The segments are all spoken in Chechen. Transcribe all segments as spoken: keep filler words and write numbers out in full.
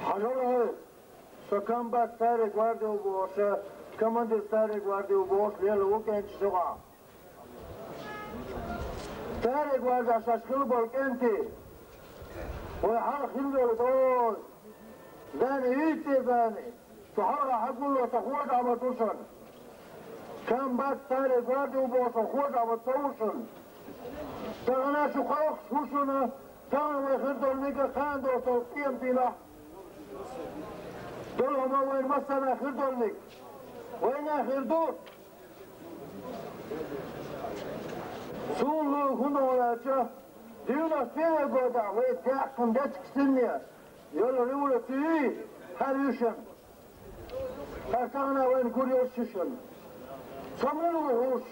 Хьажал, со комбат Старой гвардии ву бохуш, командир Старой гвардии ву бохуш лела ву кӀентий шуьга. Старой гвардии шаьш хилла болу кӀентий, вай хьалха хилла долу доза, зани, уьйцӀе зани, шу хьалха хьагулло, со хожа а ма ду шуна. Комбат Старой гвардии ву бохуш, со хожа а ма ца ву шуна. Тахана шу кхойкхуш ву шуна, тахана вай хир долниг а кхана долуш долу къематдийнахь долу хӀума вайна массарна хир долниг. Вайна хир ду. Суна луьйла хӀун ду аьлча, девяносто первый годехь вай даьккхина дечиг синне йолу революций хӀара ю шуна. ХӀара тахана вайна гур йолуш ю шуна. Со муьлха ву хууш,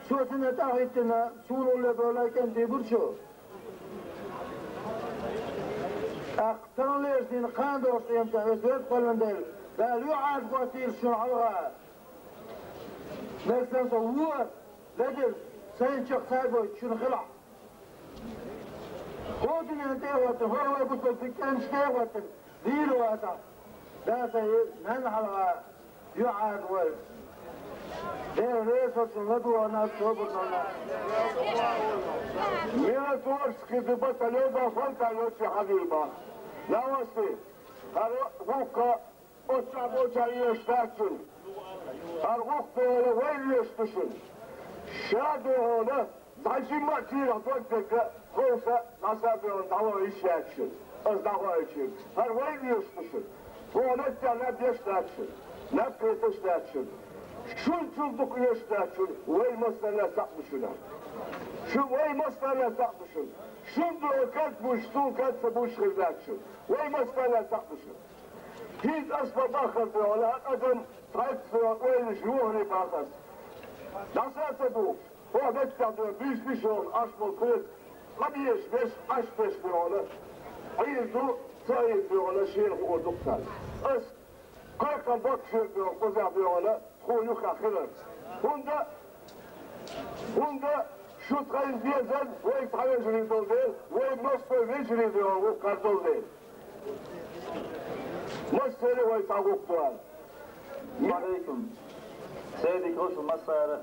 со цунна тӀехӀиттина, суна улле бевлла кӀентий бу шу. ТӀаккха таханлерчу дийнахь кхана долуш къематехь, веза-воккха волу Дела, Дала юьхьӀаьржа гойтийла шуна хьалха. Мел сан со вон ледира, сайна чекх ца гойту шуна хилахь. ХӀокху дуьненна тӀе а хӀоттина, хӀокху вай бусалба кӀентий тӀе а хӀоттина, дийр вацахь, да сайн нанна хьалха юьхьӀаьржа вай. Дела реза хуьлда шуна, ладогӀарна, собар долу. Мира творческий дебат а лева, фонтан йочу хьадийр бан. Новости. ХӀара гӀуллакх оццахь болчарна оьшуш дац шуна. ХӀара гӀуллакх догӀана вайна оьшуш ду шуна. Ша догӀана, дӀа жимма а кийрахь дог дерг а, ховса, дӀаса а догӀана, дӀало йиш яц шуна. Аса дӀахоуьйтуш. ХӀара вайна оьшуш ду шуна. Тхо меттехь наб еш дац шуна. Наб кхеташ дац шуна. Шуна чул дукха оьшуш дац шуна. Вай массарна а цхьаъ ду шуна. Шу вай массарна а цхьаъ ду шуна. Шуна догӀу кад буьйш, цул кад ца буьйш хир дац шуна. Вай массарна а цхьаъ ду шуна. ХӀинца ас ма баххара догӀана, хьан адам цхьаьцца ойланаш йохаре бахара. ДӀаса а ца бухуш, хьо меттехь догӀу буьйсанаш йоху Ӏаш болу кхеташ, къа безаш берш Ӏаш берш догӀана. Ӏийр ду, ца Ӏийр догӀана, шена хуур ду-кх царна. Ас кхайкхам боккхуш верг догӀу, кхузахь догӀана, тхуна юххехь хилар. ХӀунда, хӀунда шу тхайна безар, вай цхьа вежарий долу дела, вай массо а вежарий догӀу, ву кхардолу дела. Массеран а вай цхьа гӀуллакх ду аьлла. Алейкум. Седи кхушу массара.